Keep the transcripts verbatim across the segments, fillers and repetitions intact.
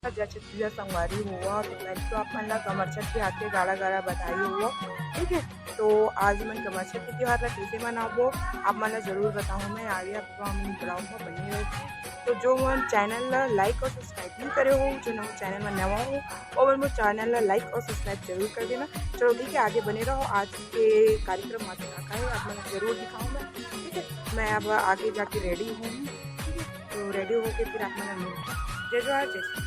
जय छठ पूजा संगवारी हो, तो पहले तो आप मन ला कमरछठ के हार्दिक गाड़ा गाड़ा बधाई हो। ठीक है, तो आज हमन कमरछठ के त्योहार ला कैसे मनाबो, आप मन ला जरूर बताऊँ मैं। आगे आपको हम ब्लॉग में बने रहे। तो जो मन चैनल ला लाइक और सब्सक्राइब नहीं करे हो, जो नवा चैनल में नवा हो, और मन मोर चैनल ला लाइक और सब्सक्राइब जरूर कर देना। चलो ठीक है, आगे बने रहो। आज के कार्यक्रम में का का है, आप मन ला जरूर दिखाऊँ मैं। ठीक है, मैं अब आगे जाके रेडी हूँ। ठीक है, तो रेडी होके फिर आप मन ला मिलते हैं। जय जोहार, जय छठ।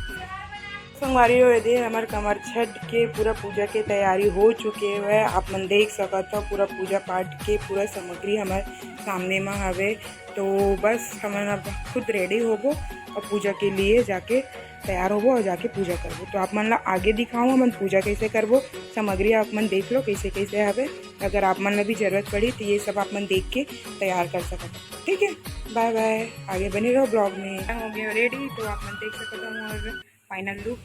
संगवारी हो, ये दे हमर कमरछठ के पूरा पूजा के तैयारी हो चुके हवय। आप मन देख सकत हो, पूरा पूजा पाठ के पूरा सामग्री हमर सामने म हवे। तो बस हमन अब खुद रेडी होबो और पूजा के लिए जाके तैयार होबो और जाके पूजा करबो। तो आप मन ला आगे दिखाऊँ हमन पूजा कैसे करबो, सामग्री आप मन देख लो कैसे कैसे हवे। अगर आप मन ला भी जरूरत पड़ी तो ये सब आप मन देख के तैयार कर सकत हो। ठीक है, बाय बाय, आगे बने रहो ब्लॉग में। हो गया रेडी, तो आप मन देख सकत हो मोर फाइनल लुक।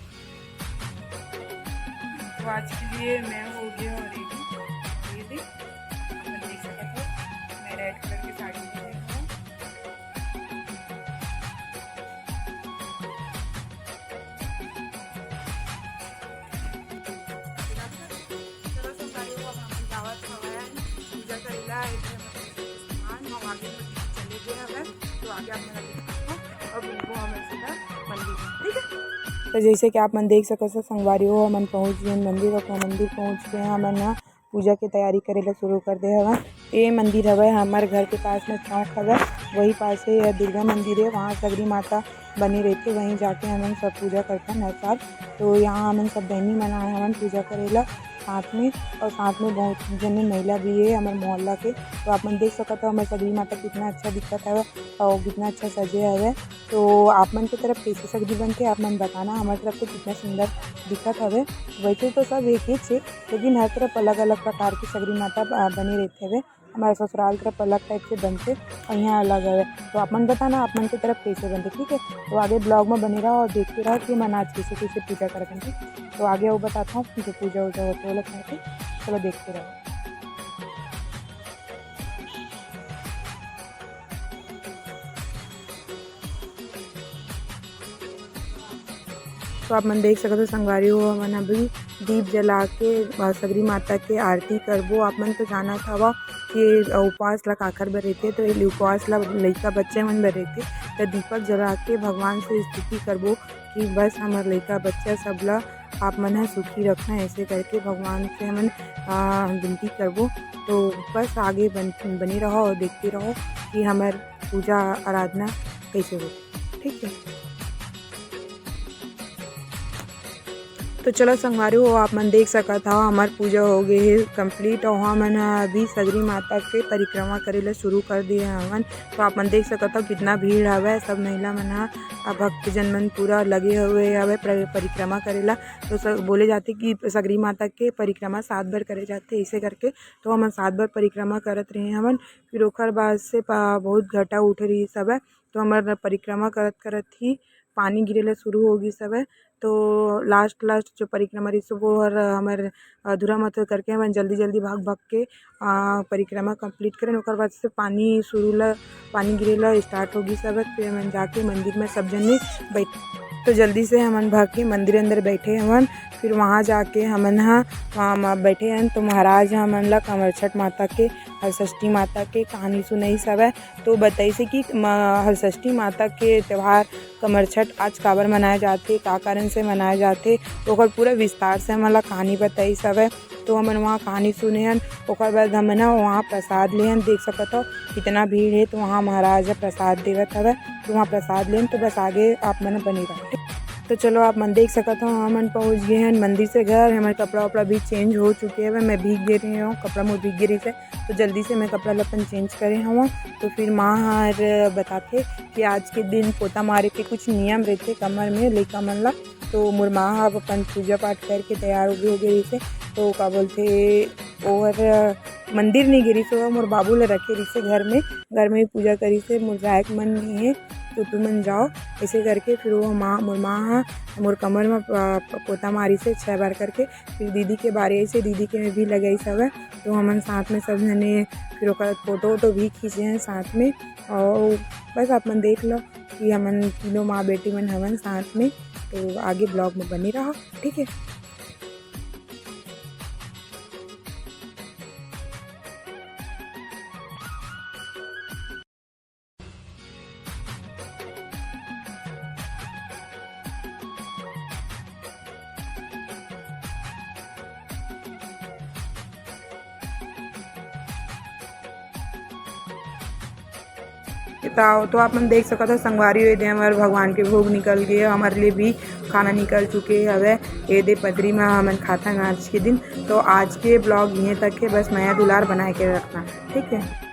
तो आज के लिए मैं हो गया रेडी। ये देख, आप मन देख सकत हो, मैं रेड कलर की साड़ी में हूँ। चलो संगवारी हो, अब हमन जावत हवन पूजा करेला। इधर हमन सामान हम आगे में चले गए हवन, तो आगे आप मन ला दिखाहूँ। अब उनको हमन सीधा मंदिर में, ठीक है। तो जैसे कि आप मन देख सकत हो संगवारी हो, हमन पहुँच गए मंदिर, और मंदिर पहुँच के हमन ह पूजा के तैयारी करे ला शुरू कर दे हवन। ये मंदिर हवय हमर घर के पास में चौक हवय, वही पास हे यह दुर्गा मंदिर है, वहाँ सगरी माता बने रहते, वहीं जाके हमन सब पूजा करथन हर साल। तो यहाँ हमन सब बहनी मन आए हवन पूजा करे ला साथ में, और साथ में बहुत जने महिला भी है हमर मोहल्ला के। तो आप मन देख सकत हो हमर सगरी माता कितना अच्छा दिखत हवय और कितना अच्छा सजे हवय। तो आप मन के तरफ कैसे सगरी बनथे, आप मन बताना। हमर तरफ तो कितना सुंदर दिखत हवे। वैसे तो सब एक ही छे, लेकिन हर तरफ अलग-अलग प्रकार के सगरी माता ब-, बने रहथे हवे। हमर ससुराल तरफ अलग टाइप से बनथे और यहाँ अलग हवे। तो आप मन बताना, आप मन के तरफ कैसे बनथे, ठीक है? तो आगे ब्लॉग में बने रहो और देखते रहो कि हमन आज कैसे-कैसे पूजा करत हन, ठीक? तो आगे वो बताता हूँ, जो पूजा वूजा होथे, वो लोग करथे। चलो देखते रहो। तो आप मन देख सकत हो संगवारी हो, हमन अभी दीप जला के, अ, सगरी माता के आरती करबो। आप मन तो जानत हवा कि, अ, उपवास ला काखर बर रहिथे, तो ये उपवास ला लइका बच्चा मन बर रहिथे। तो दीपक जला के भगवान से स्तुति करबो कि बस हमर लइका बच्चा सब ला आप मन ह सुखी रखना, ऐसे करके भगवान से हमन, अ, विनती करबो। तो बस आगे बन-, बने रहो और देखते रहो कि हमर पूजा आराधना कैसे होथे, ठीक है। तो चलो संगवारी हो, आप मन देख सकत हव, हमर पूजा हो गए हे complete, और हमन ह अभी सगरी माता के परिक्रमा करे ला शुरू कर दिए हवन। तो आप मन देख सकत हव, कितना भीड़ हवय, सब महिला मन ह, अ, भक्तजन मन पूरा लगे हुए हवय प्र-, परिक्रमा करे ला। तो स-, बोले जाथे कि सगरी माता के परिक्रमा सात बार करे जाथे, ऐसे करके। तो हमन सात बार परिक्रमा करत रहे हवन, फिर ओखर बाद से पा-, बहुत घटा उठ रहिस हवय। तो हमर परिक्रमा करत करत ही पानी गिरे ला शुरू हो गिस हवय। तो last last जो परिक्रमा रहिस, वो हर हमर अधूरा मत करके हमन जल्दी जल्दी भाग भाग के, आ, परिक्रमा complete करेन। ओकर बाद से पानी शुरू ला, पानी गिरे ला start हो गिस हवय। फिर हमन जाके मंदिर में सब जने बैठ, तो जल्दी से हमन भाग के मंदिर अंदर बैठे हवन। फिर वहाँ जाके हमन ह वहाँ म-, बैठे हन, तो महाराज हमन ला कमरछठ माता के, हरषष्ठी माता के कहानी सुनाइस हवय। तो बताइस हे कि म-, हरषष्ठी माता के त्योहार कमरछठ आज काबर मनाए जाथे, का कारण से मनाए जाथे, ओकर पूरा विस्तार से हमन ला कहानी बताइस हवय। तो हमन वहाँ कहानी सुने हन, ओकर बाद हमन ह वहाँ प्रसाद ले हन। देख सकत हो कितना भीड़ हे, तो वहाँ महाराज ह प्रसाद देवत हवय, तो वहाँ प्रसाद ले हन। तो बस आगे आप मन बने रहो। तो चलो आप मन देख सकत हो, हमन पहुँच गए हन मंदिर से घर। हमर कपड़ा वपड़ा भी change हो चुके हवे, मैं भीग गे रहे हूँ, कपड़ा मोर भीग गे रहिस हे। तो जल्दी से मैं कपड़ा ला अपन change करे हवं। तो फिर माँ हर बताथे कि आज के दिन पोता मारे के कुछ नियम रहथे कमर में लइका मन ला। तो मोर माँ ह अब अपन पूजा पाठ करके तैयार हो गे, हो गे रहिस हे। तो का बोलथे, ओहर मंदिर नहीं गे रहिस हे, मोर बाबू ला रखे रहिस हे घर में, घर में ही पूजा करिस हे, मोर जाए के मन नहीं हे, तो तुमन जाओ। ऐसे करके फिर वो माँ, मोर माँ ह मोर कमर में प-, प-, पोता मारिस हे छह बार करके। फिर दीदी के बारी आइस हे, दीदी के में भी लगाइस हवय, तो हमन साथ में सब जने फिर ओकर photo वोटो भी खींचे हैं साथ में। और बस आप मन देख लो कि हमन तीनों माँ बेटी मन हवन साथ में। तो आगे vlog में बने रहा, ठीक है। तो, तो आप मन देख सकत हो संगवारी हो, एदे हमर भगवान के भोग निकल गए, हमर लिए भी खाना निकल चुके हवे। एदे पतरी में हमन खाथन आज के दिन। तो आज के vlog इहें तक है, बस मया दुलार बनाए के रखना, ठीक है।